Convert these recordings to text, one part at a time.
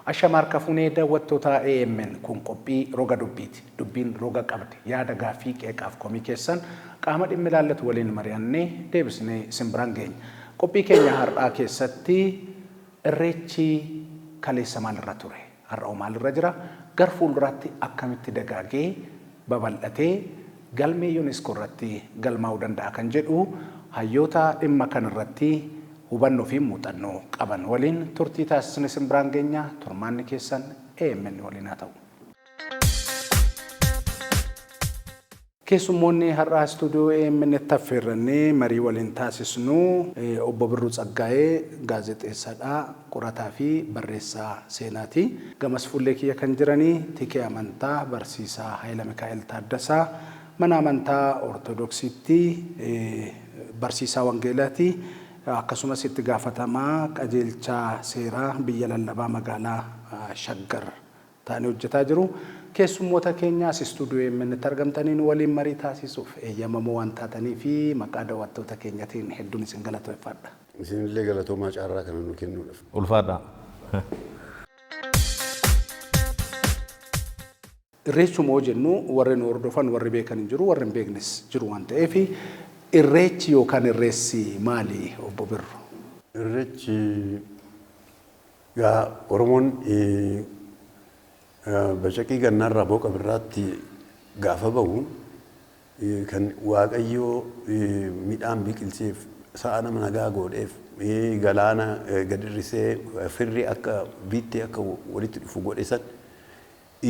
Ashama harka fuunee daawwattoota AMN kun qophii roga dubbiiti. Dubbiin roga qabdi. Yaada gaaffii qeeqaaf komii keessan qaama dhimmi ilaallatu waliin mari'annee deebisnee isin biraan geenya. Qophii keenya har'aa keessatti Irreechi kaleessa maalirra ture? Har'a'oo maalirra jira? Gar fuulduraatti akkamitti dagaagee babal'atee galmee UNESCO irratti galmaa'uu danda'a kan jedhu hayyoota dhimma kanarratti hubannoo fi muuxannoo qaban waliin turtii taasisne isin biraan geenya. Turmaanni keessan AMN waliin haa ta'u. Keessummoonni har'aa istuudiyoo AMN'tti affeerrannee marii waliin taasisnu Obbo Birruu Tsaggaayee gaazexeessaadha, qorataa fi barreessaa seenaati. Gamas fuullee kiyya kan jiranii Tikee Amantaa Barsiisaa Hayila Mikaa'el Taaddasaa mana amantaa Ortodoksiitti barsiisaa wangeelaati. Akkasumas itti gaafatamaa qajeelcha seeraa biyya lallabaa magaalaa Shaggar ta'anii hojjetaa jiru. Keessummoota keenya as istuudiyoo AMN'tti argamtanii nu waliin marii taasisuuf eeyyamamoo waan taatanii fi maqaa daawwattoota keenyatiin hedduun isin galatoeffadha. Isinillee galatoomaa carraa kana nu kennuudhaaf. Ulfaadhaa. Irreechuma yoo jennu warri nu hordofan warri beekan hin jiru warri hin beeknes jiru waan ta'eef irreechi yookaan irreessi maali Obbo Birru? Irreechi gaa Oromoon bacaqii gannaarraa booqa birraatti gaafa bahu kan Waaqayyoo midhaan biqilcheef sa'a nama nagaa godheef galaana gad hir'isee firri akka biittee akka walitti dhufu godhe san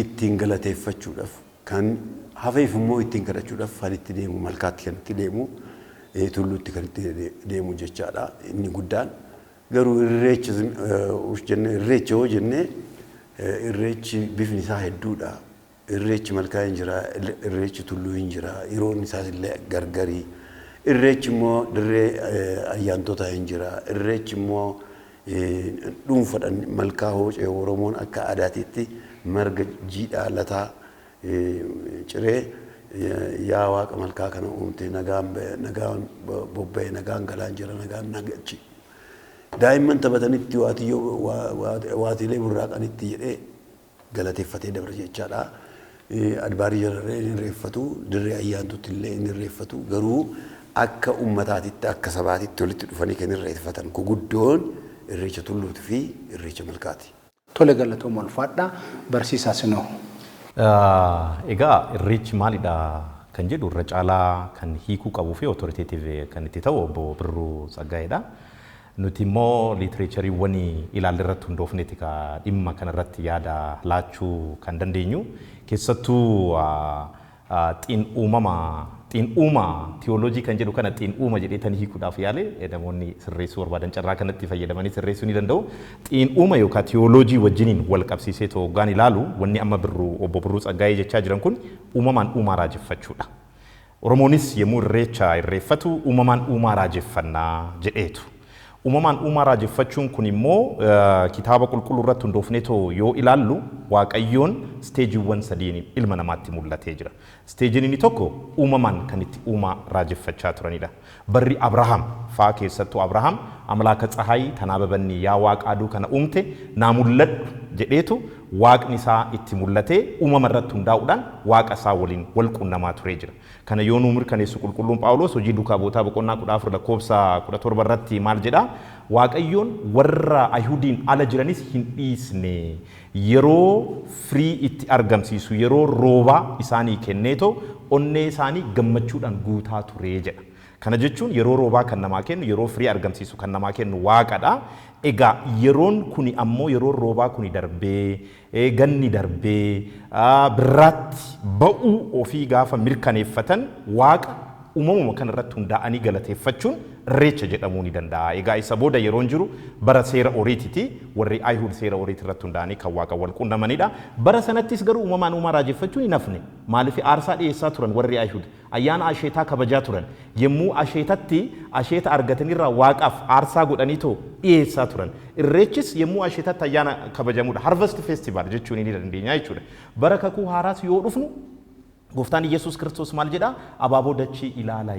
ittiin galateeffachuudhaaf kan hafeef immoo ittiin kadhachuudhaaf kan itti deemu malkaatti kan itti deemu tulluutti kan itti deemu jechaadha inni guddaan. Garuu irreecha jennee irreecha yoo jennee irreechi bifni isaa hedduudha. Irreechi malkaa hin jira, irreechi tulluu hin jira, yeroon isaas illee gargari. Irreechi immoo dirree ayyaantotaa hin jira. Irreechi immoo dhuunfadhaan malkaa hoocee Oromoon akka aadaatiitti marga jiidhaa lataa ciree yaa waaqa malkaa kana uumte nagaan nagaan bobba'e nagaan galaan jira nagaan nagachi. Daa'imman taphatanitti waatiilee burraaqanitti jedhee galateeffatee dabra jechaadha. Adbaarii jalarree hin irreeffatu, dirree ayyaantutti illee hin irreeffatu. Garuu akka uummataatitti akka sabaatitti walitti dhufanii kan irreeffatan guguddoon irreecha tulluutii fi irreecha malkaati. Tole galatooma ulfaadha. Barsiisaa Sinoo. Egaa irreechi maalidha kan jedhu irra caalaa kan hiikuu qabuu fi authoritative kan itti ta'u Obbo Birruu Tsaggaa'eedha. Nuti immoo liitireechariiwwan ilaalle irratti hundoofneeti ka dhimma kanarratti yaada laachuu kan dandeenyu. Keessattuu xiin uumama xiin uuma tiyooloojii kan jedhu kana xiin uuma jedheetanii hiikuudhaaf yaale namoonni sirreessuu barbaadan carraa kanatti fayyadamanii sirreessuu ni danda'u. Xiin uuma yookaan tiyooloojii wajjiniin wal qabsiisee hoggaan ilaalu wanni amma Birruu Obbo Birruu Tsaggaayee jechaa jiran kun uumamaan uumaa raajeffachuudha. Oromoonis yommuu irreecha irreeffatu uumamaan uumaa raajeffannaa jedheetu. Uumamaan uumaa raajeffachuun kun immoo kitaaba qulqulluu irratti hundoofneetoo yoo ilaallu Waaqayyoon isteejiiwwan sadiin ilma namaatti mul'atee jira. Isteejiin inni tokko uumamaan kan itti uumaa raajeffachaa turanidha. Barri Abrahaam faa keessattuu Abrahaam amlaaka tsahayi tanaa babanni yaa waaqa aduu kana uumte naa mul'adhu jedheetu waaqni isaa itti mul'atee uumama irratti hundaa'uudhaan waaqa isaa waliin wal quunnamaa turee jira. Kana yoo nuu mirkaneessu qulqulluun Phaawulos hojii duukaa bu'ootaa boqonnaa 14 lakkoofsa 17 irratti maal jedha? Waaqayyoon warra Ayihudiin ala jiranis hin dhiisne. Yeroo firii itti argamsiisu yeroo roobaa isaanii kenneetoo onnee isaanii gammachuudhaan guutaa ture jedha. Kana jechuun yeroo roobaa kan namaa kennu yeroo firii argamsiisu kan namaa kennu waaqadha. Egaa yeroon kuni ammoo yeroon roobaa kuni darbee ganni darbee birraatti ba'uu ofii gaafa mirkaneeffatan waaqa uumamuma kanarratti hundaa'anii galateeffachuun irreecha jedhamuu ni danda'a. Egaa isa booda yeroon jiru bara seera Oriititi warri Ayihud seera Oriit irratti hundaa'anii kan waaqa wal quunnamanidha. Bara sanattis garuu uumamaan uumaa raajeffachuun hin hafne. Maaliif aarsaa dhiyeessaa turan warri Ayihud ayyaana asheetaa kabajaa turan. Yommuu asheetatti asheeta argatanirraa waaqaaf aarsaa godhaniitoo dhiyeessaa turan. Irreechis yommuu asheetatti ayyaana kabajamudha. Harvest Festival jechuun ni dandeenya jechuudha. Bara kakuu haaraas yoo dhufnu Gooftaan Iyyasuus Kiristoos maal jedhaa? Abaaboo dachii ilaalaa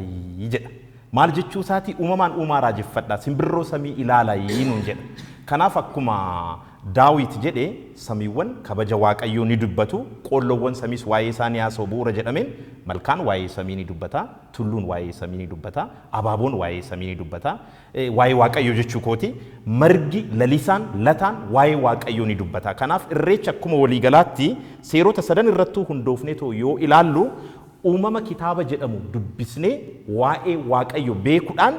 jedha. Maal jechuu isaatii uumamaan uumaa raajeffadha. Simbirroo samii ilaalaa nuun jedha. Kanaaf akkuma Daawit jedhe samiiwwan kabaja Waaqayyoo ni dubbatu, qoolloowwan samiis waa'ee isaa ni haasa'u bu'uura jedhameen malkaan waa'ee samii ni dubbata, tulluun waa'ee samii ni dubbata, abaaboon waa'ee samii ni dubbata, waa'ee Waaqayyoo jechuu kooti, margi lalisaan lataan waa'ee Waaqayyoo ni dubbata. Kanaaf Irreecha akkuma waliigalaatti seerota sadan irrattuu hundoofneetoo yoo ilaallu uumama kitaaba jedhamu dubbisnee waa'ee Waaqayyo beekuudhaan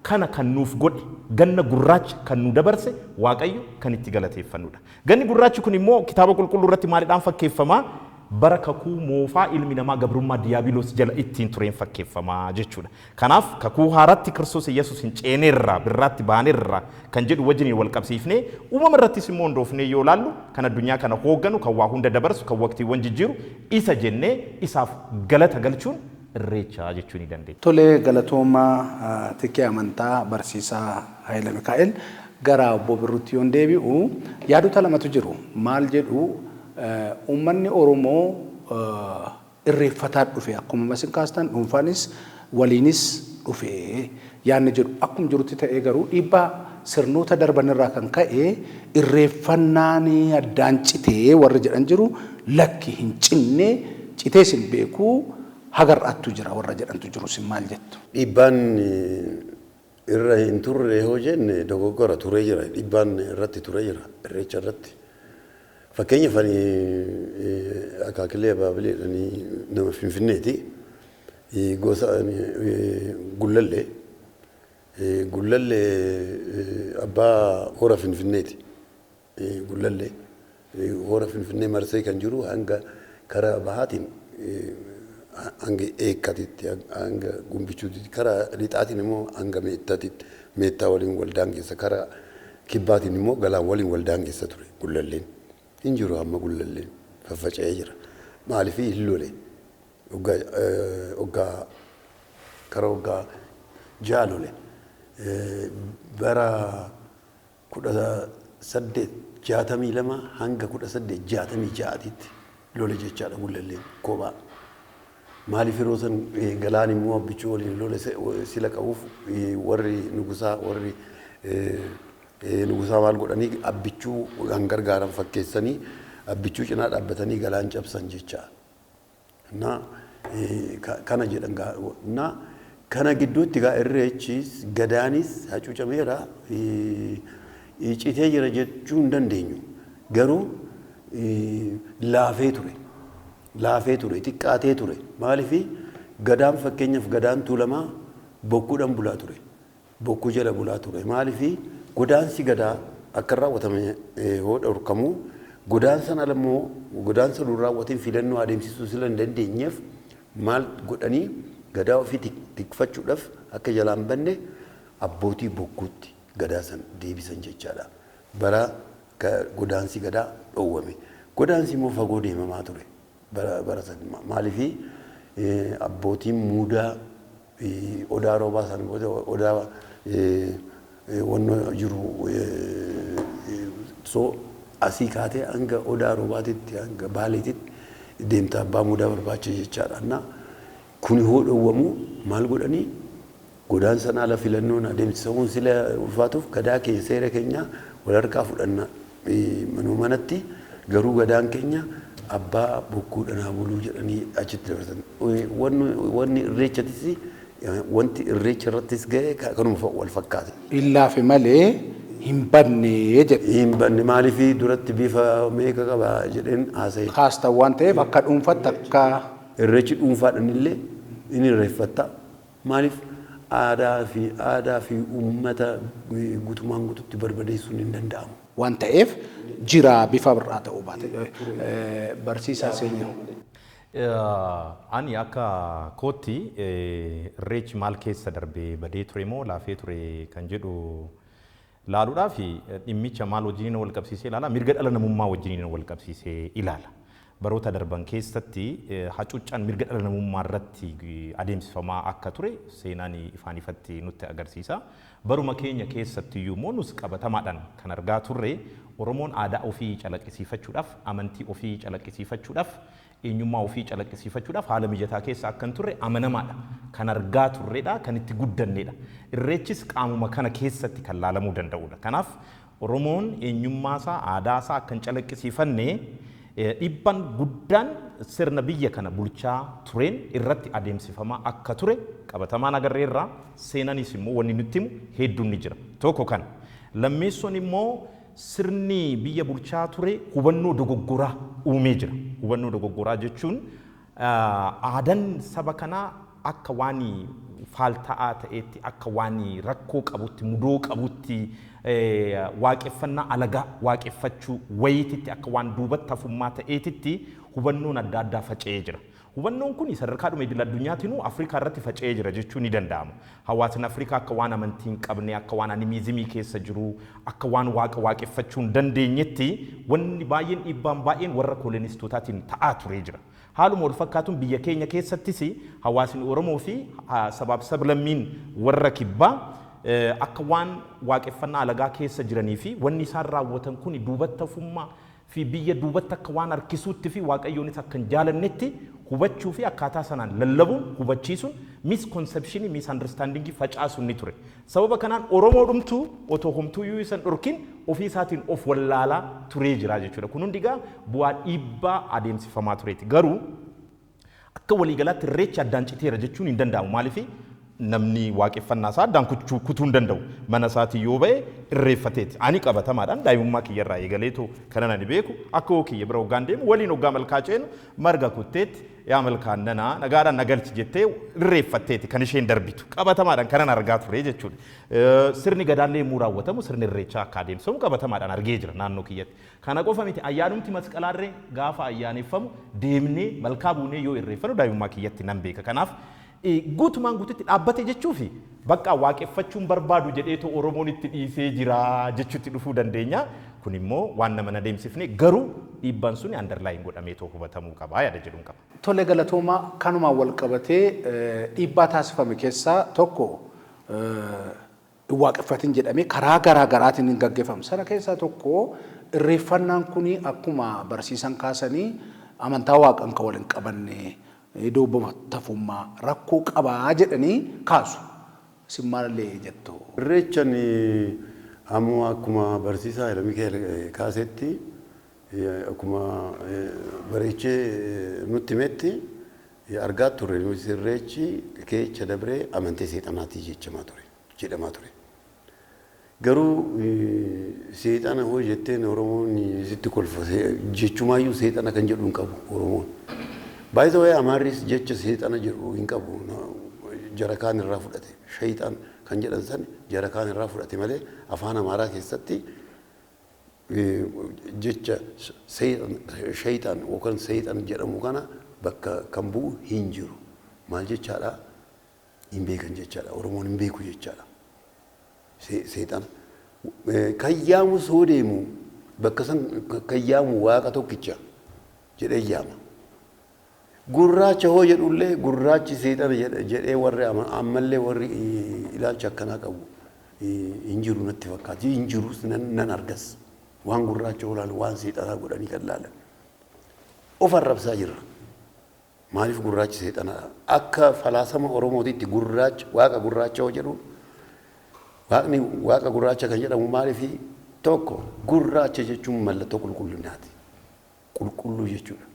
kana kan nuuf godhe ganna gurraacha kan nu dabarse Waaqayyo kan itti galateeffannudha. Ganni gurraachi kun immoo kitaaba qulqulluu irratti maalidhaan fakkeeffama? Bara kakuu moofaa ilmi namaa gabrummaa diyaabiloos jala ittiin tureen fakkeeffama jechuudha. Kanaaf kakuu haaratti Kiristoos Yesuus hin ceeneerra birraatti baaneerra kan jedhu wajjiniin wal qabsiifnee uumama irrattis immoo hundoofnee yoo ilaallu kan addunyaa kana hoogganu kan waa hunda dabarsu kan waqtiiwwan jijjiiru isa jennee isaaf galata galchuun Irreecha jechuu ni dandeenya. Tole galatoomaa Tikee Amantaa Barsiisaa Hayila Mikaa'el. Gara Obbo Birruutti yoon deebi'u yaadota lamatu jiru. Maal jedhu uummanni Oromoo irreeffataa dhufe akkuma isin kaastan dhuunfaanis waliinis dhufe yaadni jedhu akkuma jirutti ta'ee garuu dhiibbaa sirnoota darban irraa kan ka'e irreeffannaan addaan citee warri jedhan jiru lakki hin cinne citees hin beeku hagar'aattu jira warra jedhantu jiru isin maal jettu? Dhiibbaan irra hin turre yoo jenne dogoggora turee jira. Dhiibbaan irratti turee jira Irreecha irratti. Fakkeenyaaf ani akaakilee abaabileedhanii nama Finfinneeti. Gosa Gullallee. Gullallee abbaa hora Finfinneeti. Gullallee hora Finfinnee marsee kan jiru hanga karaa bahaatiin hanga Eekkatitti hanga Gumbichuutti karaa lixaatiin immoo hanga Meettatitti Meettaa waliin wal daangessa karaa kibbaatiin immoo Galaan waliin wal daangessa ture Gullalleen. Hin jiru amma Gullalleen faffaca'ee jira. Maaliif hin lole waggaa karaa waggaa 6 lole bara 1862 hanga 1866tti lole jechaadha Gullalleen kophaa. Maaliif yeroo san Galaan immoo Abbichuu waliin lola sila qabuuf warri nugusaa warri nugusaa maal godhanii Abbichuu kan gargaaran fakkeessanii Abbichuu cinaa dhaabbatanii Galaan cabsan jecha. Na kana jedhan na kana gidduutti gaa Irreechis Gadaanis hacuucameera citee jira jechuu hin dandeenyu. Garuu laafee ture. Laafee ture, xiqqaatee ture. Maaliif Gadaan fakkeenyaaf Gadaan Tuulamaa bokkuudhaan bulaa ture. Bokkuu jala bulaa ture. Maaliif godaansi Gadaa akka raawwatame hoo dhorkamu godaansan ala immoo godaansa dur raawwateen filannoo adeemsisuu sila hin dandeenyeef maal godhanii Gadaa ofii tikfachuudhaaf akka jalaan banne abbootii bokkuutti Gadaa san deebisan jechaadha. Bara godaansi Gadaa dhoowwame. Godaansi immoo fagoo deemamaa ture. Bara san maaliif abbootiin muudaa Odaa Roobaa san booda Odaa wannoo jiru so asii kaatee hanga Odaa Roobaatitti hanga Baaleetitti deemta abbaa muudaa barbaacha jechaadha. Na kuni hoo dhowwamu maal godhanii godaansan ala filannoon adeemsifamuun sila ulfaatuuf Gadaa keenya seera keenya wal harkaa fudhanna manuma manatti garuu Gadaan keenya abbaa bokkuudhaan haa buluu jedhanii achitti dabarsan. Wanni Irreechatis wanti Irreecha irrattis ga'e kanuma wal fakkaate. Hin laafe malee hin badne jedhe. Hin badne maaliif duratti bifa meeqa qaba jedheen haasa'e. Kaastan waan ta'eef akka dhuunfaatti akka. Irreechi dhuunfaadhaan illee in irreeffatta. Maaliif aadaa fi aadaa fi uummata guutumaan guututti barbadeessuun hin danda'amu. Waan ta'eef jira bifa bir'aa ta'uu baate. Barsiisaa Seenyaa. Ani akka kootti Irreechi maal keessa darbee badee ture moo laafee ture kan jedhu laaluudhaaf dhimmicha maal wajjiniin wal qabsiisee ilaala mirga dhala namummaa wajjiniin wal qabsiisee ilaala. Baroota darban keessatti hacuuccaan mirga dhala namummaa irratti adeemsifamaa akka ture seenaan ifaan ifatti nutti agarsiisa. Baruma keenya keessatti iyyuu immoo nus qabatamaadhaan kan argaa turre Oromoon aadaa ofii calaqqisiifachuudhaaf, amantii ofii calaqqisiifachuudhaaf, eenyummaa ofii calaqqisiifachuudhaaf haala mijataa keessa akka hin turre amanamaadha. Kan argaa turredha, kan itti guddannedha. Irreechis qaamuma kana keessatti kan laalamuu danda'udha. Kanaaf Oromoon eenyummaa isaa, aadaa isaa akka hin calaqqisiifanne dhiibbaan guddaan sirna biyya kana bulchaa tureen irratti adeemsifamaa akka ture qabatamaan agarreerra. Seenanis immoo wanni nutti himu hedduun ni jira. Tokko kana. Lammeessoon immoo sirni biyya bulchaa ture hubannoo dogoggoraa uumee jira. Hubannoo dogoggoraa jechuun aadaan saba kanaa akka waan faalta'aa ta'etti, akka waan rakkoo qabutti, mudoo qabutti, waaqeffannaa alagaa waaqeffachuu wayiititti, akka waan duubatti hafummaa ta'eetitti hubannoon adda addaa faca'ee jira. Hubannoon kun sadarkaa dhuma idil addunyaatinuu Afrikaa irratti faca'ee jira jechuun ni danda'ama. Hawaasni Afrikaa akka waan amantii hin qabne, akka waan animizimii keessa jiru, akka waan waaqa waaqeffachuu hin dandeenyetti wanni baay'een, dhiibbaan baay'een warra kolonistootaatiin ta'aa turee jira. Haaluma wal fakkaatuun biyya keenya keessattis hawaasni Oromoo fi sabaaf sablammiin warra kibbaa akka waan waaqeffannaa alagaa keessa jiranii fi wanni isaan raawwatan kun duubatti hafummaa fi biyya duubatti akka waan harkisuutti fi Waaqayyoonis akka hin jaalannetti hubachuu fi akkaataa sanaan lallabuun, hubachiisuun, misconceptionii, misunderstandingii facaasuun ni ture. Sababa kanaan Oromoo dhumtuu otoo homtuuyyuu isan dhorkin ofii isaatiin of wallaalaa turee jira jechuudha. Kun hundi egaa bu'aa dhiibbaa adeemsifamaa tureeti. Garuu akka waliigalaatti Irreechi addaan citeera jechuun hin danda'amu. Maaliif? Namni waaqeffannaa isaa addaan kutuu hin danda'u. Mana isaatii yoo ba'e irreeffateeti. Ani qabatamaadhaan daa'imummaa kiyyarraa eegaleetu kanan ani beeku, akka hoo kiyya bira hoggaan deemu, waliin hoggaa malkaa ceenu, marga kutteetti "Yaa malkaan nanaa, nagaadhaan na galchi" jettee irreeffatteeti kan isheen darbitu. Qabatamaadhaan kanan argaa ture jechuudha. Sirni gadaallee yommuu raawwatamu sirni Irreechaa akka adeemsifamu qabatamaadhaan argee jira naannoo kiyyatti. Kana qofa miti, ayyaanumti Masqalaarree gaafa ayyaaneffamu deemnee malkaa buunee yoo irreeffannu daa'imummaa kiyyatti nan beeka. Kanaaf guutumaan guututti dhaabbate jechuufi bakka waaqeffachuun barbaadu jedheetu Oromoon itti dhiisee jira jechuutti dhufuu dandeenya. Kun immoo waan nama na deemsifne, garuu dhiibbaan suni underline godhameetoo hubatamuu qaba yaada jedhuun qaba. Tole, galatoomaa. Kanumaan wal qabatee dhiibbaa taasifame keessaa tokko hin waaqeffatin jedhamee karaa garaa garaatiin hin gaggeeffamu. Sana keessaa tokko irreeffannaan kun akkuma barsiisan kaasanii amantaa waaqan kan wal hin qabanne, duuba tafummaa rakkoo qabaa jedhanii kaasu. Isin maallee jettu? Irreechan ammoo akkuma barsiisaa Hayila Mikaa'el kaasetti, akkuma bareechee nutti himetti argaa turre, nuti Irreechi keecha dabree amantii seexanaatii jechamaa ture, jedhamaa ture. Garuu seexana hoo jetteen Oromoon sitti kolfa. Jechumaayyuu seexana kan jedhu hin qabu Oromoon. Baay'ee waa'ee Amaarris jecha seexana jedhu hin qabu. Jara kaan irraa fudhate. Shayxaan kan jedhan san jara kaan irraa fudhate malee afaan Amaaraa keessatti jecha shayxaan yookaan seexan jedhamu kana bakka kan bu'u hin jiru. Maal jechaadha? Hin beekan jechaadha. Oromoon hin beeku jechaadha. Seexana. Kan yaamu soo deemu bakka san kan yaamu Waaqa tokkicha jedhee yaama. Gurraacha hoo jedhullee gurraachi seexana jedhee warri ammallee warri ilaalcha akkanaa qabu hin jiru natti fakkaata. Hin jirus, nan argas. Waan gurraacha olaalu waan seexanaa godhanii kan laalan. Of arrabsaa jirra. Maaliif gurraachi seexanaa? Akka falaasama Oromootitti gurraacha, Waaqa gurraacha hoo jedhu, Waaqni Waaqa gurraacha kan jedhamu maaliifi? Tokko, gurraacha jechuun mallattoo qulqullinaati. Qulqulluu jechuudha.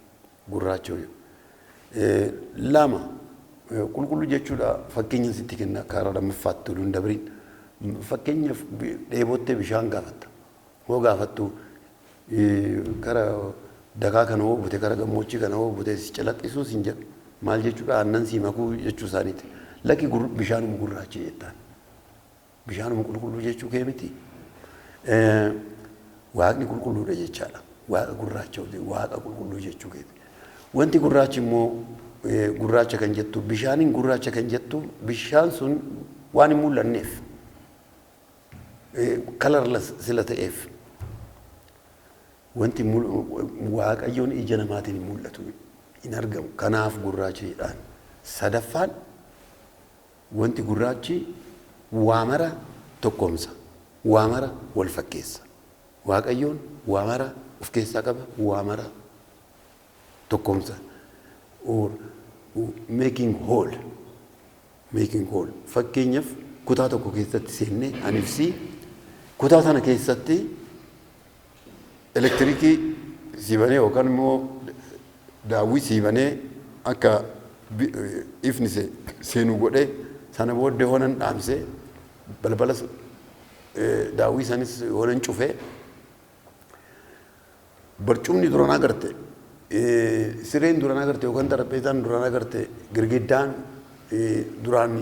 Gurraacha hoo jedhu. Lama, qulqulluu jechuudha. Fakkeenya sitti kenna, karaa lammaffaatti oduu hin dabrin. Fakkeenyaaf, dheebottee bishaan gaafatta. Hoo gaafattu kara dakaa kana hoo bute, kara gammoojjii kana hoo bute, si calaqqisuus hin jedhu. Maal jechuudha? Aannan sii makuu jechuu isaaniiti. Lakki, bishaanuma gurraacha jettaan. Bishaanuma qulqulluu jechuu kee miti. Waaqni qulqulluudha jechaadha. Waaqa gurraacha, Waaqa qulqulluu jechuu keeti. Wanti gurraachi immoo gurraacha kan jettu, bishaaniin gurraacha kan jettu, bishaan sun waan hin mul'anneef, colorless sila ta'eef, wanti Waaqayyoon ija namaatiin hin mul'atu, hin argamu. Kanaaf gurraacha jedhaan. Sadaffaan, wanti gurraachi waa mara tokkoomsa, waa mara wal fakkeessa. Waaqayyoon waa mara of keessaa qaba, waa mara tokkoomsa. Or making whole, making whole. Fakkeenyaaf, kutaa tokko keessatti seennee aniif si Kutaa sana keessatti elektirikii siibanee yookaan immoo daawwii siibanee akka ifni seenu godhee, sana booddee honan dhaamsee, balbala daawwii sanis honan cufee, barcumni duraan agarte, sireen duraan agarte yookaan xarapheezaan duraan agarte, girgiddaan duraan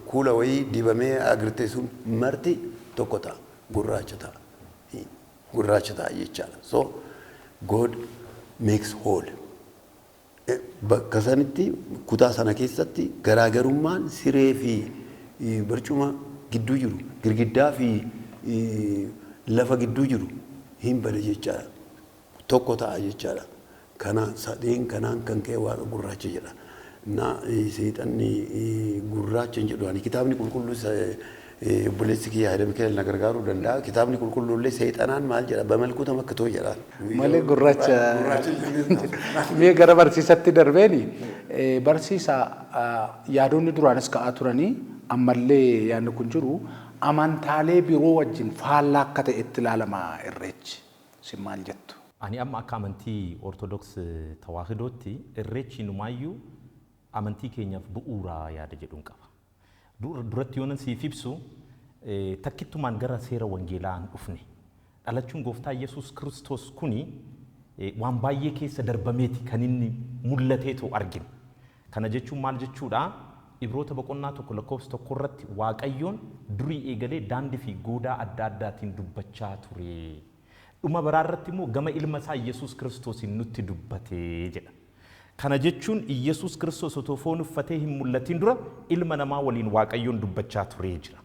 kuula wayii dibamee agarte sun marti tokko ta'a, gurraacha ta'a. Gurraacha ta'a jechaadha. So God makes whole. Bakka sanitti, kutaa sana keessatti, garaagarummaan siree fi barcuma gidduu jiru, girgiddaa fi lafa gidduu jiru hin bade jechaadha. Tokko ta'a jechaadha. Kana sadeen kanaan kan ka'e Waaqa gurraacha jedha. Na seexanni gurraacha hin jedhu ani. Kitaabni qulqulluu, obboleessi kiyya Hayila Mikaa'el na gargaaruu danda'a. Kitaabni qulqulluu illee seexanaan maal jedha? በመልኩ ተመክቶ jedha. Malee gurraacha. Mee gara barsiisatti darbeeni, barsiisa, yaadonni duraanis ka'aa turanii ammallee yaadni kun jiru, amantaalee biroo wajjin faallaa akka ta'etti ilaalama Irreechi. Isin maal jettu? Ani amma akka amantii Ortodoks Tawaahidootti Irreechi numaayyuu amantii keenyaaf bu'uura yaada jedhuun qaba. Duratti yoonan siif ibsu, takkittumaan gara seera wangeelaa hin dhufne. Dhalachuun Gooftaa Yesuus Kiristoos kuni waan baay'ee keessa darbameeti kan inni mul'ateetu arginu. Kana jechuun maal jechuudha? Ibroota boqonnaa 1 lakkoofsa 1 irratti Waaqayyoon durii eegalee daandii fi goodaa adda addaatiin dubbachaa ture. Dhuma baraa irratti immoo gama ilma isaa Yesuus Kiristoosiin nutti dubbate jedha. Kana jechuun Yesuus Kiristoos otoo foon uffatee hin mul'atin dura ilma namaa waliin Waaqayyoon dubbachaa turee jira.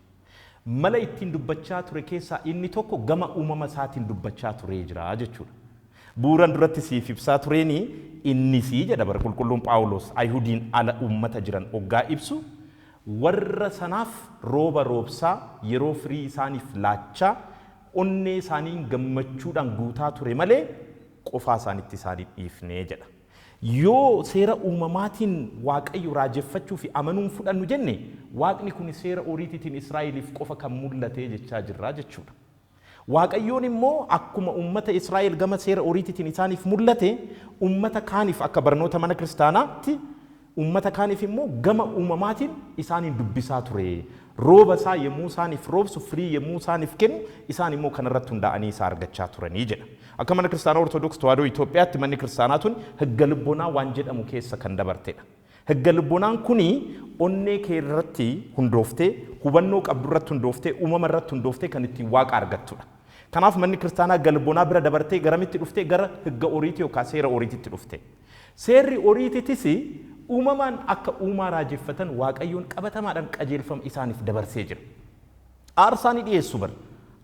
Mala ittiin dubbachaa ture keessaa inni tokko gama uumama isaatiin dubbachaa turee jira jechuudha. Bu'uuran duratti siif ibsaa tureeni innisii jedha bara qulqulluun Phaawulos Ayihudiin ala uummata jiran oggaa ibsu, warra sanaaf rooba roobsaa, yeroo firii isaaniif laachaa, onnee isaaniin gammachuudhaan guutaa ture malee qofaa isaanitti isaanii dhiifnee jedha. Yoo seera uumamaatiin Waaqayyo raajeffachuu fi amanuun fudhannu jenne, Waaqni kun seera oriitiitiin Israa'eliif qofa kan mul'ate jechaa jirra jechuudha. Waaqayyoon immoo akkuma uummata Israa'el gama seera oriitiitiin isaaniif mul'ate, uummata kaaniif akka barnoota mana kiristaanaatti uummata kaaniif immoo gama uumamaatiin isaaniin dubbisaa ture. Rooba isaa yommuu isaaniif roobsu, firii yommuu isaaniif kennu, isaan immoo kanarratti hundaa'anii isaa argachaa turanii jedha. Akka mana kiristaanaa Ortodoks Tawaahidoo Itoophiyaatti manni kiristaanaa tun higga ልቦና waan jedhamu keessa kan dabartedha. Higga ልቦና n kuni onnee kee irratti hundooftee, hubannoo qabdu irratti hundooftee, uumama irratti hundooftee kan ittiin Waaqa argattudha. Kanaaf manni kiristaanaa higga ልቦና bira dabartee garamitti dhuftee? Gara higga oriitii yookaan seera oriititti dhufte. Seerri oriititis uumamaan akka uumaa raajeffatan Waaqayyoon qabatamaadhaan qajeelfama isaaniif dabarsee jira. Aarsaa ni dhiyeessu bar.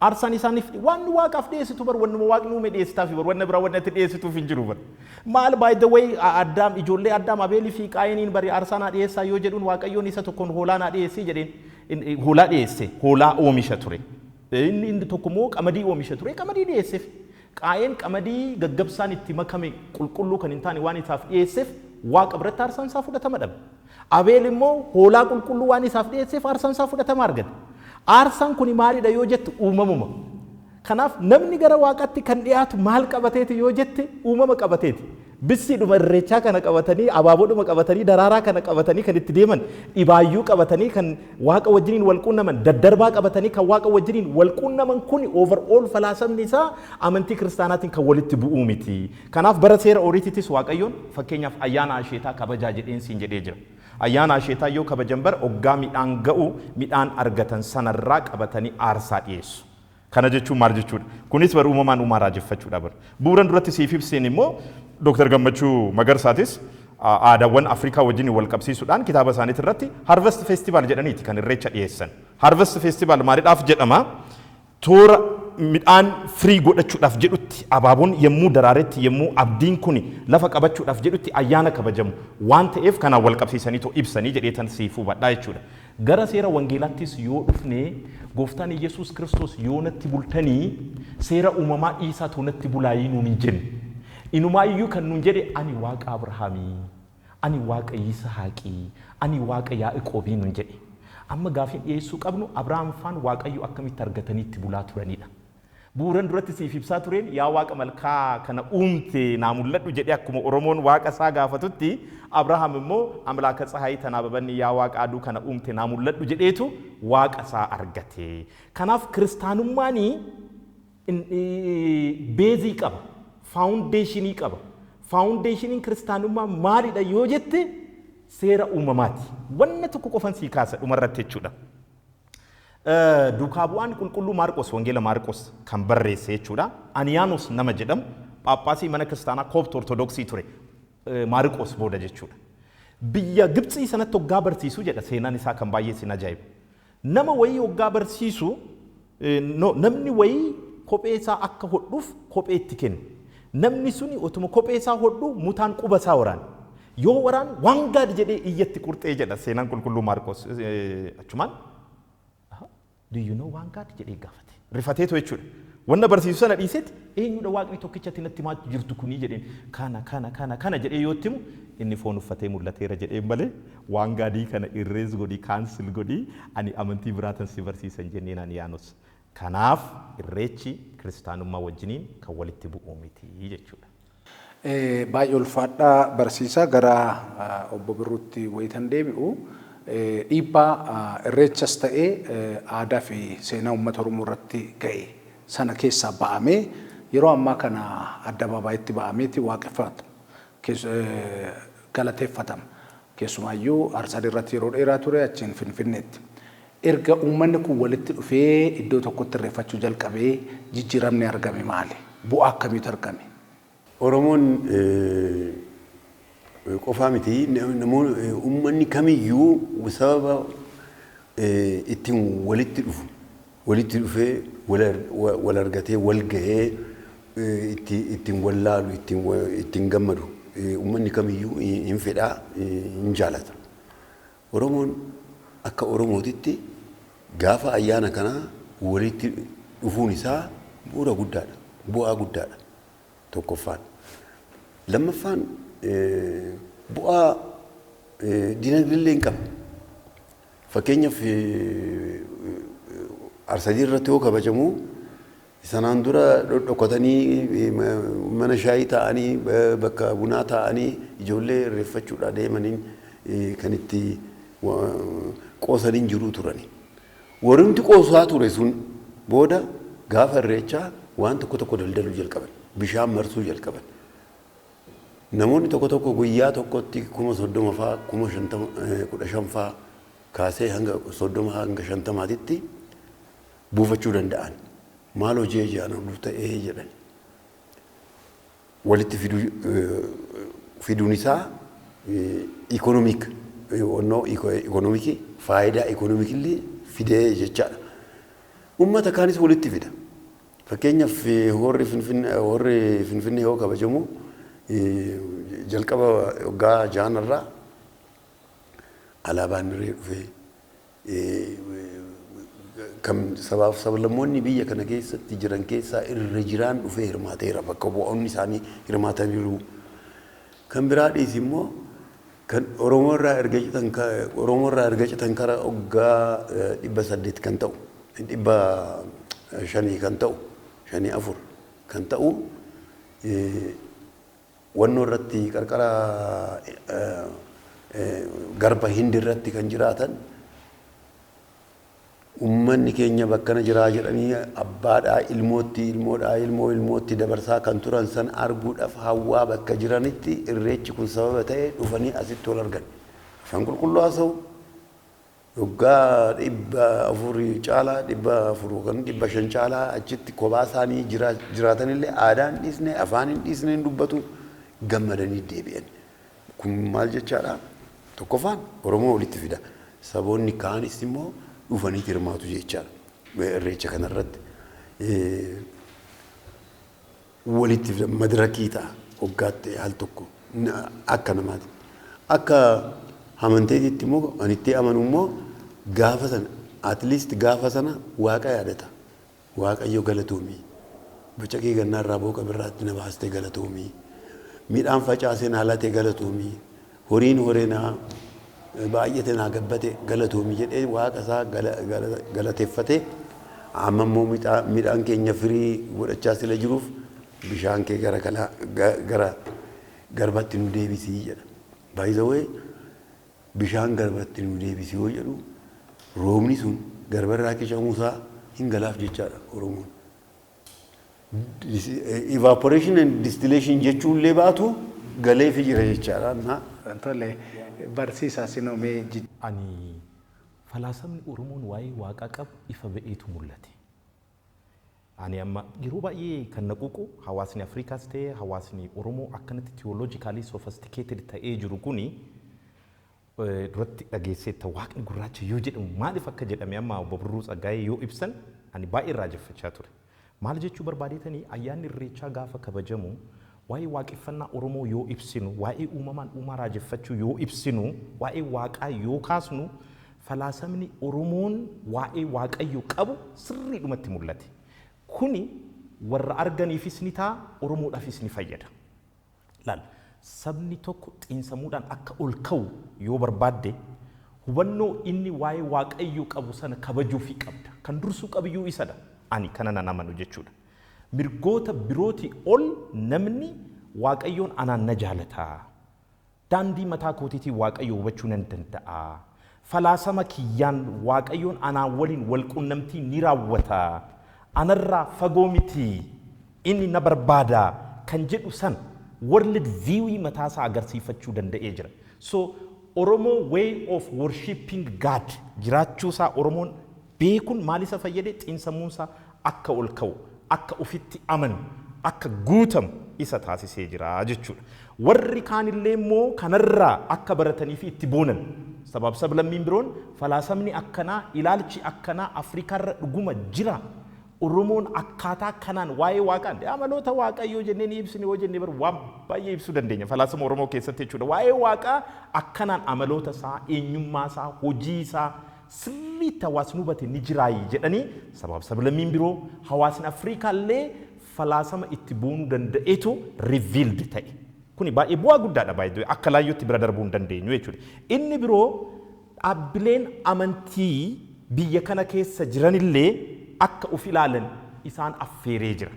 Aarsaan isaaniif waan Waaqaaf dhiyeessitu bar, wannuma Waaqni uume dhiyeessitaaf bar, wanna biraa wanna itti dhiyeessituuf hin jiru bar. Maal, by the way, Addaam, ijoollee Addaam Abeelii fi Qaayiniin bari aarsaa naa dhiyeessaa yoo jedhuun, Waaqayyoon isa tokkoon hoolaa naa dhiyeessii jedheen, hoolaa dhiyeesse, hoolaa oomisha ture. Inni tokko immoo qamadii oomisha ture, qamadii dhiyeesseef. Qaayeen qamadii gaggabsaan itti makame, qulqulluu kan hin taane waan isaaf dhiyeesseef, Waaqa biratti aarsaan isaa fudhatama dhabe. Abeel immoo hoolaa qulqulluu waan isaaf dhiyeesseef, aarsaan isaa fudhatama argate. Aarsaan kun maalidha yoo jettu, uumamuma. Kanaaf namni gara Waaqaatti kan dhiyaatu maal qabateeti yoo jette, uumama qabateeti. Bissiidhuma Irreechaa kana qabatanii, abaaboodhuma qabatanii, daraaraa kana qabatanii kan itti deeman, dhibaayyuu qabatanii kan Waaqa wajjiniin wal quunnaman, daddarbaa qabatanii kan Waaqa wajjiniin wal quunnaman kun overall falaasamni isaa amantii kiristaanaatiin kan walitti bu'uu miti. Kanaaf bara seera oriitiitis Waaqayyoon fakkeenyaaf ayyaana asheetaa kabajaa jedheen siin jedhee jira. Ayyaana asheetaa yoo kabajan bara oggaa midhaan ga'u, midhaan argatan sanarraa qabatanii aarsaa dhiyeessu. Kana jechuun maal jechuudha? Kunis bar uumamaan uumaa raajeffachuudha bar. Bu'uuran duratti siif ibseen immoo Dr. Gammachuu Magarsaatis aadaawwan Afrikaa wajjin wal qabsiisuudhaan kitaaba isaaniitii irratti Harvest Festival jedhaniiti kan Irreecha dhiyeessan. Harvest Festival maaliidhaaf jedhama? Toora midhaan firii godhachuudhaaf jedhutti, abaaboon yommuu daraaretti, yommuu abdiin kun lafa qabachuudhaaf jedhutti ayyaana kabajamu waan ta'eef kanaan wal qabsiisanii ibsanii jedheetan siif hubadhaa jechuudha. Gara seera wangeelaattis yoo dhufne, Gooftaan Yesuus Kiristoos yoo natti bultanii, seera uumamaa dhiisaa natti bulaayii nuun hin jenne. Inumaayyuu kan nuun jedhe, "Ani Waaqa Abrahaamii, ani Waaqa Yisahaaqii, ani Waaqa Yaaqoobii" nuun jedhe. Amma gaafiin dhiyeessuu qabnu Abrahaam faan Waaqayyo akkamitti argatanii itti bulaa turanidha. Bu'uuran duratti siif ibsaa tureen yaa Waaqa malkaa kana uumte naa mul'adhu jedhee akkuma Oromoon Waaqa isaa gaafatutti, Abrahaam immoo amlaaka tsahaayii tanaa babanni yaa Waaqa aduu kana uumte naa mul'adhu jedheetu Waaqa isaa argate. Kanaaf kiristaanummaanii base qaba, foundation qaba. Foundationiin kiristaanummaa maalidha yoo jette, seera uumamaati. Wanna tokko qofan sii kaasa dhumarratti jechuudha. Duukaa bu'aan qulqulluu Maarqos, Wangeela Maarqos kan barreesse jechuudha. Aniyaanos nama jedhamu, Phaaphaasii mana kiristaanaa Koopt Ortodoksii ture. Maarqos booda jechuudha. Biyya Gibxii sanatti hoggaa barsiisu jedha, seenaan isaa kan baay'ee sin ajaa'ibu. Nama wayii hoggaa barsiisu, namni wayii kophee isaa akka hodhuuf kophee itti kenne. Namni suni otuma kophee isaa hodhu mutaan quba isaa waraane. Yoo waraan waan gaadi jedhee iyyatti qurxee jedha seenaan qulqulluu Maarqos achumaan. "Do you know one God?" jedhee gaafate. Rifateetu jechuudha. Wanna barsiisu sana dhiisetti, "Eenyudha Waaqni tokkichatti natti himaa jirtu kunii?" jedheen. Kana kana kana kana jedhee yoo itti himu, inni foon uffatee mul'ateera jedheen malee waan gaadii kana irrees godhii, cancel godhii, ani amantii biraatan si barsiisan jenneen Aniyaanos. Kanaaf irreechi kiristaanummaa wajjiniin kan walitti bu'uu miti jechuudha. Baay'ee ulfaadhaa barsiisaa, gara obbo Birruutti wayitan deebi'u, dhiibbaa irreechas ta'ee aadaa fi seenaa uummata Oromoo irratti ga'e sana keessaa ba'amee yeroo ammaa kana addababaayitti ba'ameeti waaqeffata, galateeffatama. Keessumaayyuu Arsadii irratti yeroo dheeraa ture, achiin Finfinneetti. Erga uummanni kun walitti dhufee iddoo tokkotti irreeffachuu jalqabee jijjiiramni argame maali? Bu'aa akkamiitu argame? Oromoon qofaa miti, namoonni, uummanni kamiyyuu sababa ittiin walitti dhufu, walitti dhufee wal argatee wal gahee ittiin wallaalu, ittiin gammadu uummanni kamiyyuu hin fedhaa, hin jaalata. Oromoon akka Oromootitti gaafa ayyaana kanaa walitti dhufuun isaa bu'uura guddaadha, bu'aa guddaadha tokkoffaan. Lammaffaan, bu'aa dinagdeellee hin qaba. Fakkeenyaaf, Arsadii irratti yoo kabajamu sanaan dura dhokatanii mana shaayii taa'anii, bakka bunaa taa'anii ijoollee irreeffachuudhaa deemaniin kan itti qoosaniin jiruu turani. Warrumti qoosaa ture sun booda gaafa irreechaa waan tokko tokko daldaluu jalqaban. Bishaan marsuu jalqaban. Namoonni tokko tokko guyyaa tokkotti 30,000 fa'aa, 50,000, 15 fa'aa kaasee hanga 30 hanga 50maatitti buufachuu danda'an. Maal hojii ijaan oduu ta'ee jedhan. Walitti fiduun isaa economic onnoo economic faayidaa economicillee fidee jechaadha. Uummata kaanis walitti fida. Fakkeenyaaf, horri Finfinnee yoo kabajamu jalqaba waggaa jaanarraa alaabaan irree dhufee kan sabaaf sablammoonni biyya kana keessatti jiran keessaa irra jiraan dhufee hirmaateera, bakka bu'oonni isaanii hirmaataniiru. Kan biraa dhiisi immoo, kan Oromoo irraa erga citan kara waggaa 800 kan ta'u, 500 kan ta'u, 54 kan ta'u, wannoo irratti qarqara garba Hindi irratti kan jiraatan ummanni keenya bakkana jiraa jedhanii abbaadhaa ilmootti, ilmoodhaa ilmoo ilmootti dabarsaa kan turan san arguudhaaf hawwaa bakka jiranitti irreechi kun sababa ta'e dhufanii asitti wal argan. Afaan qulqulluu haasa'u. Waggaa 400 caalaa, 400 yookaan 500 caalaa achitti kophaa isaanii jiraatanillee aadaa hin dhiisne, afaan hin dhiisne, hin dubbatu, gammadanii deebi'an. Kun maal jechaadha? Tokkoffaan Oromoo walitti fida. Saboonni kaanis immoo dhufanii hirmaatu jechaadha. Irreecha kanarratti. Walitti fida, madirakii ta'a waggaatti al tokko akka namaati. Akka amanteetitti immoo, ani itti amanu immoo, gaafa sana at least gaafa sana Waaqa yaadata. Waaqayyo galatoomii. Bacaqii gannaarraa booqa birraatti na baastee galatoomii. Midhaan facaasee naa latee galatoomii. Horiin horee naa Baay'ate naa gabbate galatoomi jedhee waaqa isaa galateeffatee, amma immoo midhaan keenya firii godhachaa sila jiruuf bishaan kee gara gara garbatti nu deebisii jedha. By the way, bishaan garbatti nu deebisii yoo jedhu, roobni sun garbarraa qishamuusaa hin galaaf jechaadha Oromoon. Evaporation and distillation jechuullee baatu galeefi jira jechaadha. Tole, barsiisaa sinomee. Ani falaasamni Oromoon waa'ee waaqaa qabu ifa ba'eetu mul'ate. Ani amma yeroo baay'ee kan na ququ, hawaasni Afrikaas ta'e hawaasni Oromoo akkanatti theologically sophisticated ta'ee jiru kuni, duratti dhageesseetta, waaqni gurraacha yoo jedhamu maaliif akka jedhame amma obbo Birruu Tsaggaayee yoo ibsan ani baay'ee raajeffachaa ture. Maal jechuu barbaadeetanii, ayyaanni Irreechaa gaafa kabajamu waa'ee waaqeffannaa Oromoo yoo ibsinu, waa'ee uumamaan uumaa raajeffachuu yoo ibsinu, waa'ee waaqaa yoo kaasnu, falaasamni Oromoon waa'ee Waaqayyo qabu sirriidhumatti mul'ate. Kuni warra arganiifis ni ta'a, Oromoodhaafis ni fayyada. Laal, sabni tokko xiinsammuudhaan akka ol ka'u yoo barbaadde, hubannoo inni waa'ee Waaqayyo qabu sana kabajuufii qabda. Kan dursuu qabiyyuu isadha. Ani kana nan amanu jechuudha. Mirgoota birootii ol namni Waaqayyoon anaan na jaalataa. Daandii mataa kootiitiin Waaqayyo hubachuu nan danda'a. Falaasama kiyyaan Waaqayyoon anaan waliin wal qunnamtii ni raawwata. Anarraa fagoo miti. Inni na barbaada kan jedhu san world view mataasaa agarsiifachuu danda'ee jira. So Oromoo way of worshipping God jiraachuusaa Oromoon beekuun maal isa fayyade? Xiinsammuunsaa akka ol ka'u, akka ofitti amanu, akka guutamu isa taasisee jira jechuudha. Warri kaanillee immoo kanarraa akka baratanii fi itti boonan, sabaaf sablammiin biroon falaasamni akkanaa, ilaalchi akkanaa Afrikaarra dhuguma jira. Oromoon akkaataa kanaan waa'ee waaqaan amaloota Waaqayyoo jennee ni ibsine yoo jennee, bar waan baay'ee ibsuu dandeenya falaasama Oromoo keessatti jechuudha. Waa'ee waaqaa akkanaan amaloota isaa, eenyummaa isaa, hojii isaa sirriitti hawaasni hubate ni jiraayi jedhanii sabaaf sablammiin biroo, hawaasni Afrikaa illee falaasama itti boonuu danda'etu revealed ta'e. Kuni baay'ee bu'aa guddaadha, baay'ee akka laayyootti bira darbuu hin dandeenyu jechuudha. Inni biroo, dhaabbileen amantii biyya kana keessa jiranillee akka of ilaalan isaan affeeree jira.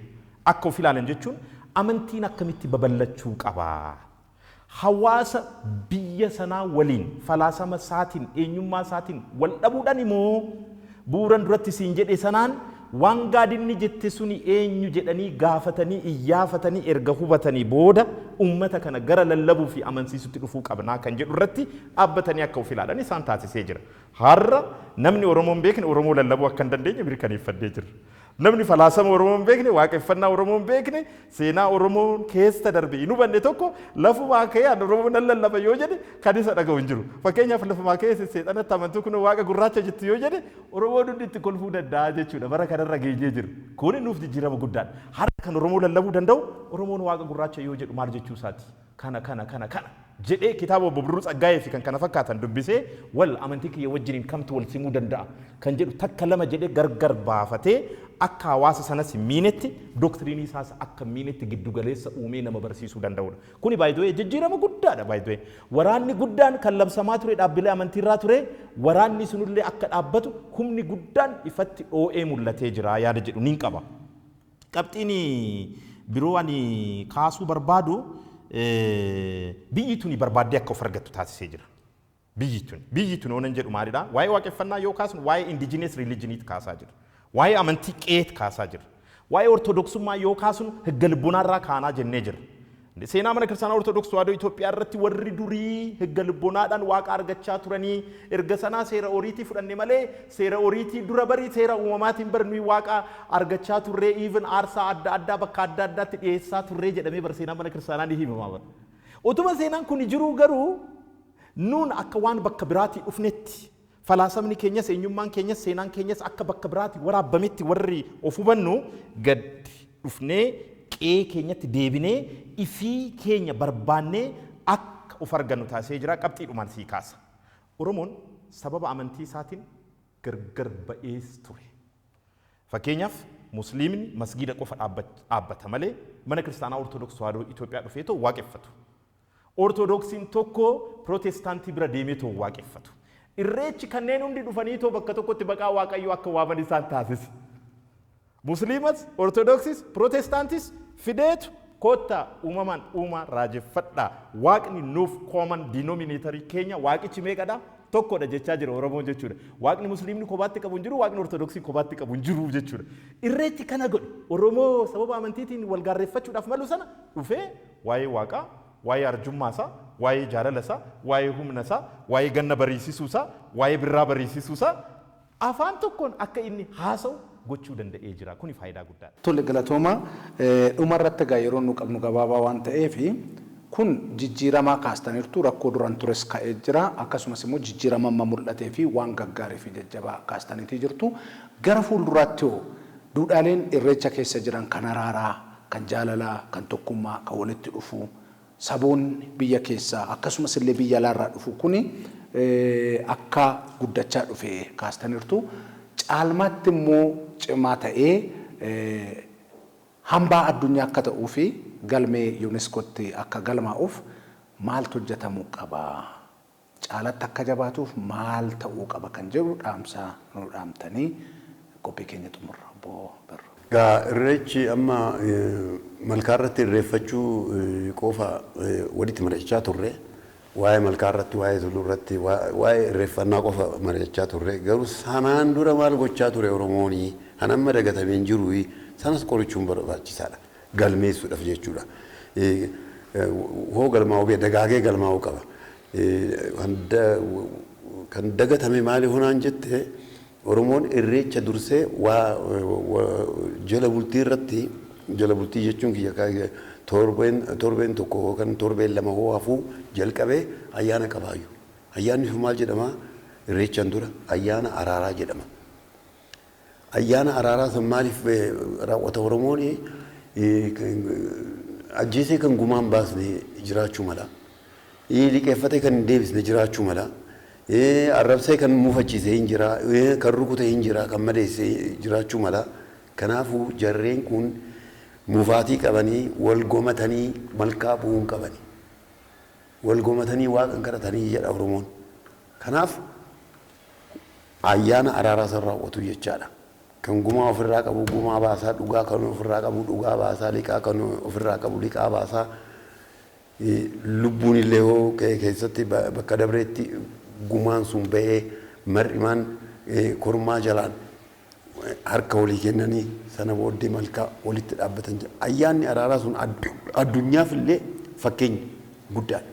Akka of ilaalan jechuun amantiin akkamitti babal'achuu qabaa? Hawaasa biyya sanaa waliin falaasama isaatiin, eenyummaa isaatiin wal dhabuudhaan immoo bu'uuran duratti siin jedhe sanaan waan gaadinni jette suni eenyu jedhanii gaafatanii, iyyaafatanii, erga hubatanii booda ummata kana gara lallabuu fi amansiisutti dhufuu qabnaa kan jedhu irratti dhaabbatanii akka of ilaalan isaan taasisee jira. Har'a namni Oromoo hin beekne Oromoo lallabuu akka hin dandeenye mirkaneeffadhee jira. Namni falaasama Oromoo hin beekne, waaqeffannaa Oromoo hin beekne, seenaa Oromoo keessa darbe hin hubanne tokko lafumaa ka'ee ani Oromoo nan lallaba yoo jedhe kan isa dhaga'u hin jiru. Fakkeenyaaf, lafumaa ka'ee seexanatti amantuu kun waaqa gurraacha jettu yoo jedhe, Oromoon hundi itti kolfuu danda'a jechuudha. Bara kanarra geenyee jiru. Kuni nuuf jijjiirama guddaadha. Har'a kan Oromoo lallabuu danda'u, Oromoon waaqa gurraacha yoo jedhu maal jechuu isaati? Kana kana kana kana jedhee kitaaba obbo Birruu Tsaggaayee fi kan kana fakkaatan dubbisee, wal amantii kiyya wajjiniin kamtu wal simuu danda'a kan jedhu takka lama jedhee gargar baafatee, akka hawaasa sanas hin miinetti, doctrine isaas akka hin miinetti giddugaleessa uumee nama barsiisuu danda'udha. Kuni baay'ee jijjiirama guddaadha baay'ee. Waraanni guddaan kan labsamaa ture dhaabbilee amantiirraa ture, waraanni sunillee akka dhaabbatu humni guddaan ifatti dhoo'ee mul'atee jira yaada jedhu nin qaba. Qabxiin biroo ani kaasuu barbaadu, biyyi tuni barbaaddee akka of argattu taasisee jira. Biyyi tuni oonan jedhu maalidha? Waa'ee waaqeffannaa yoo kaasnu waa'ee indigenous religioniit kaasaa jira. Waa'ee amantii qe'eet kaasaa jira. Waa'ee Ortodoksummaa yoo kaasnu higga lubbunaarraa kaanaa jennee jira. Seenaa mana kiristaanaa Ortodoks Tawaahidoo Itoophiyaa irratti warri durii higga lubbunaadhaan waaqa argachaa turanii, erga sanaa seera oriitii fudhanne malee, seera oriitii dura barii seera uumamaatiin bar nuyi waaqa argachaa turree, even aarsaa adda addaa bakka adda addaatti dhiyeessaa turree jedhamee bar seenaa mana kiristaanaa ni himama bar. Utuma seenaan kun jiruu garuu nuun akka waan bakka biraatii dhufnetti, falaasamni keenyas, eenyummaan keenyas, seenaan keenyas akka bakka biraatii waraabbametti warri of hubannu, gad dhufnee qe'ee keenyatti deebinee ifii keenya barbaannee akka of argannu taasisee jira. Qabxiidhumaan sii kaasa. Oromoon sababa amantii isaatiin gargar ba'ees ture. Fakkeenyaaf, Musliimni masgiida qofa dhaabbata malee mana kiristaanaa Ortodoks Tawaahidoo Itoophiyaa dhufeetoo waaqeffatu. Ortodoksiin tokko Pirootestaantii bira deemee too waaqeffatu. Irreechi kanneen hundi dhufanii too bakka tokkotti baqaa Waaqayyoo akka waaman isaan taasise. Musliimas, Ortodoksis, Pirootestaantis fideetu koottaa uumamaan uumaa raajeffadhaa. Waaqni nuuf common denominator keenya, waaqichi meeqadha? Tokkodha jechaa jira Oromoon jechuudha. Waaqni Musliimni kophaatti qabu hin jiru, Waaqni Ortodoksii kophaatti qabu hin jiru jechuudha. Irreechi kana godhe. Oromoo sababa amantiitiin wal gaarreeffachuudhaaf malu sana dhufee waa'ee Waaqaa, waa'ee arjummaa isaa, waa'ee jaalala isaa, waa'ee humna isaa, waa'ee ganna bariisisuu isaa, waa'ee birraa bariisisuu isaa afaan tokkoon akka inni haasa'u gochuu danda'ee jira. Kuni faayidaa guddaadha. Tole, galatooma. Dhuma irratti egaa yeroo nu qabnu gabaabaa waan ta'eef, kun jijjiiramaa kaastaniirtu, rakkoo duran tures ka'ee jira, akkasumas immoo jijjiirama amma mul'atee fi waan gaggaarii fi jajjabaa kaastaniitii jirtu. Gara fuulduraatti hoo duudhaaleen Irreecha keessa jiran kan araaraa, kan jaalalaa, kan tokkummaa, kan walitti dhufu, saboonni biyya keessaa akkasumas illee biyya alaarraa dhufu kuni akka guddachaa dhufe kaastaniirtu. Caalmaatti immoo cimaa ta'ee hambaa addunyaa akka ta'uu fi galmee UNESCOtti akka galmaa'uuf maaltu hojjetamuu qaba? Caalatti akka jabaatuuf maal ta'uu qaba kan jedhu dhaamsa nu dhaamtanii qophii keenya xumurra, obbo Birru. Gaa Irreechi amma malkaa irratti irreeffachuu qofa walitti mari'achaa turre. Waa'ee malkaa irratti, waa'ee tulluu irratti, waa'ee irreeffannaa qofa mari'achaa turre. Garuu sanaan dura maal gochaa ture Oromoonii? Kan amma dagatamee hin jiru, sanas qorichuun barbaachisaadha. Galmeessuudhaaf jechuudha. Hoo galmaa'uu dagaagee galmaa'uu qaba. Kan dagatame maali hunaan jette, Oromoon Irreecha dursee waa jala bultii irratti, jala bultii jechuun kiyya torbeen tokko yookaan torbeen lama hoo hafuu jalqabee ayyaana qabaayyu. Ayyaanni sun maal jedhama? Irreechaan dura ayyaana araaraa jedhama. Ayyaana araaraa sun maaliif raawwata Oromoon? Ajjeesee kan gumaan baasne jiraachuu mala. Liqeeffatee kan hin deebisne jiraachuu mala. Arrabsee kan mufachiise hin jira, kan rukute hin jira, kan madeesse jiraachuu mala. Kanaafuu jarreen kun mufaatii qabanii wal gomatanii malkaa bu'uun qabani. Wal gomatanii Waaqa kadhatanii jedha Oromoon. Kanaaf ayyaana araaraa san raawwatu jechaadha. Kan gumaa ofirraa qabu gumaa baasaa, dhugaa kan ofirraa qabu dhugaa baasaa, liqaa kan ofirraa qabu liqaa baasaa. Lubbuun illee hoo keessatti bakka dabreetti gumaan sun ba'ee mar'imaan kormaa jalaan harka walii kennanii sana booddee malkaa walitti dhaabbatan jira. Ayyaanni araaraa sun addunyaaf illee fakkeenya guddaadha.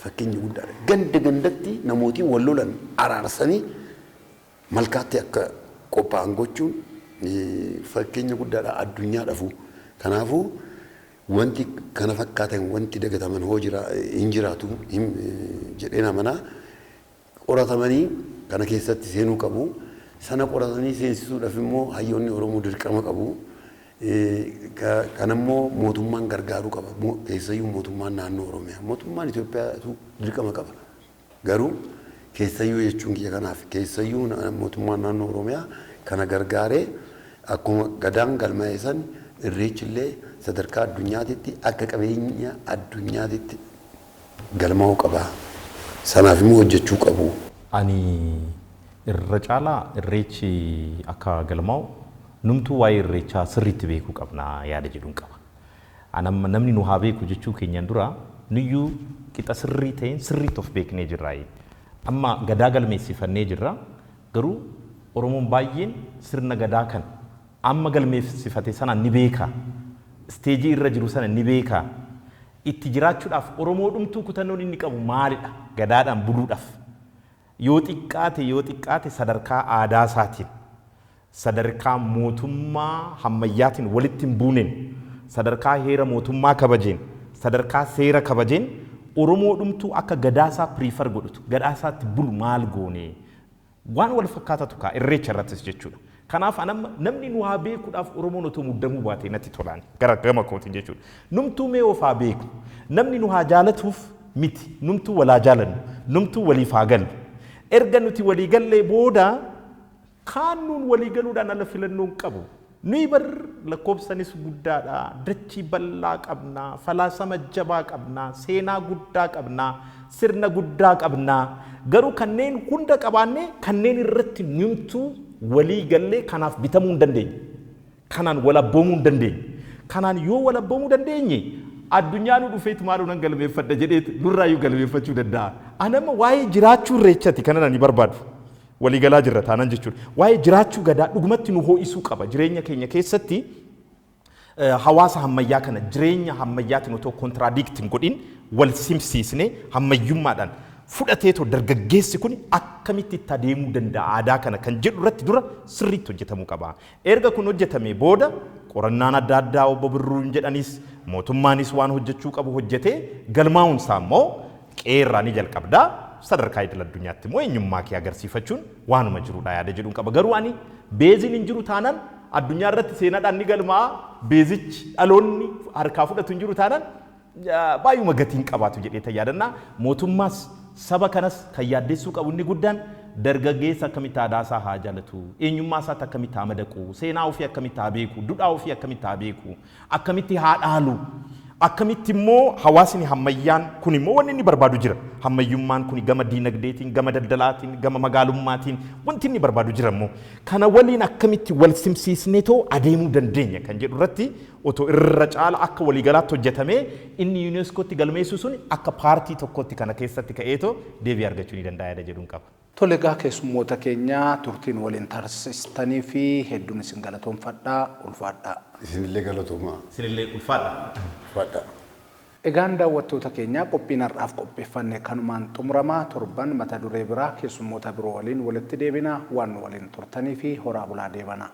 Fakkeenya guddaadha. Ganda gandatti namootiin wal lolan araarsanii malkaatti akka qophaa'an gochuun fakkeenya guddaadha addunyaadhaafuu. Kanaafuu wanti kana fakkaatan, wanti dagataman hoo jira hin jiraatu jedheen amanaa, qoratamanii kana keessatti seenuu qabu. Sana qoratanii seensisuudhaaf immoo hayyoonni Oromoo dirqama qabu. Kanammoo mootummaan gargaaruu qaba. Keessayyuu mootummaan naannoo Oromiyaa. Mootummaan Itoophiyaatu dirqama qaba. Garuu keessayyuu jechuun kiyya kanaaf, keessayyuu mootummaan naannoo Oromiyaa kana gargaaree akkuma Gadaan galmaa'e san Irreechi illee sadarkaa addunyaatitti akka qabeenya addunyaatitti galmaa'uu qaba. Sanaaf immoo hojjechuu qabu. Ani irra caalaa Irreechi akka galmaa'u numtuu waa'ee Irreechaa sirriitti beekuu qabna yaada jedhuun qaba. Anamma namni nu haa beeku jechuu keenyaan dura nuyyuu qixa sirrii ta'een sirriitti of beeknee jirra. Amma Gadaa galmeessifannee jirra. Garuu Oromoon baay'een sirna Gadaa kan amma galmeessifate sana ni beeka. Stage irra jiru sana ni beeka. Itti jiraachuudhaaf Oromoo dhumtuu kutannoon inni qabu maalidha? Gadaadhaan buluudhaaf. Yoo xiqqaate, yoo xiqqaate sadarkaa aadaa isaatiin, sadarkaa mootummaa hammayyaatiin walitti hin buuneen, sadarkaa heera mootummaa kabajeen, sadarkaa seera kabajeen, Oromoo dhumtuu akka Gadaasaa prefer godhutu, Gadaasaatti bulu maal goone? Waan wal fakkaatatu kaa Irreecha irrattis jechuudha. Kanaaf anamma namni nu haa beekuudhaaf Oromoon otoo muddamuu baatee natti tolaan gara gama kootiin jechuudha. Numtuu mee of haa beeku. Namni nu haa jaalatuuf miti. Numtuu walaa jaalannu. Numtuu waliif haa gallu. Erga nuti walii gallee booda kaan nuun walii galuudhaan ala filannoo hin qabu. Nuyi bar lakkoofsanis guddaadha, dachii bal'aa qabna, falaasama jabaa qabna, seenaa guddaa qabna, sirna guddaa qabna. Garuu kanneen hunda qabaannee kanneen irratti numtuu walii gallee kanaaf bitamuu hin dandeenye. Kanaan wal abboomuu hin dandeenye. Kanaan yoo wal abboomuu dandeenye, addunyaa nu dhufeetu maaloo nan galmeeffadha jedheetu nurraayyuu galmeeffachuu danda'a. Anama waa'ee jiraachuu Irreechati kanan ani barbaadu. Waliigalaa jirra taanaan jechuudha. Waa'ee jiraachuu Gadaa dhugumatti nu ho'isuu qaba. Jireenya keenya keessatti hawaasa ammayyaa kana jireenya ammayyaatiin otoo contradict hin godhin, wal simsiisnee, ammayyummaadhaan fudhateetoo dargaggeessi kun akkamitti itti adeemuu danda'a aadaa kana kan jedhu irratti dura sirriitti hojjetamuu qaba. Erga kun hojjetamee booda, qorannaan adda addaa obbo Birruun jedhanis, mootummaanis waan hojjechuu qabu hojjetee, galmaa'uun isaa immoo qeerraa ni jalqabdaa, sadarkaa idil addunyaatti immoo eenyummaa kee agarsiifachuun waanuma jirudha yaada jedhuun qaba. Garuu ani baseiin hin jiru taanaan, addunyaa irratti seenaadhaan ni galmaa'a, baseichi dhaloonni harkaa fudhatu hin jiru taanaan, baay'uma gatiin qabaatu jedhee yaadannaa. Mootummaas saba kanas kan yaaddessuu qabu inni guddaan, dargaggeessa akkamitti aadaa isaa haa jaalatu, eenyummaa isaatti akkamitti haa madaqu, seenaa ofii akkamitti haa beeku, duudhaa ofii akkamitti haa beeku, akkamitti haa dhaalu, akkamitti immoo hawaasni hammayyaan kun immoo wanni inni barbaadu jira. Hammayyummaan kun gama diinagdeetiin, gama daldalaatiin, gama magaalummaatiin wanti inni barbaadu jira immoo. Kana waliin akkamitti wal simsiisneetoo adeemuu dandeenya kan jedhu irratti otoo irra caala akka waliigalaatti hojjetamee, inni UNESCOtti galmeessu sun akka paartii tokkotti kana keessatti ka'eetoo deebii argachuu ni danda'a yaada jedhuun qaba. Tole, egaa keessummoota keenya turtiin waliin taasistanii fi hedduun isin galatoomfadhaa, ulfaadhaa. Isinillee galatoomaa. Isinillee ulfaadha. Ulfaadhaa. Egaan daawwattoota keenya, qophiin har'aaf qopheeffanne kanumaan xumurama. Torban mata duree biraa keessummoota biroo waliin walitti deebina. Waan nu waliin turtanii fi horaa bulaa deebana.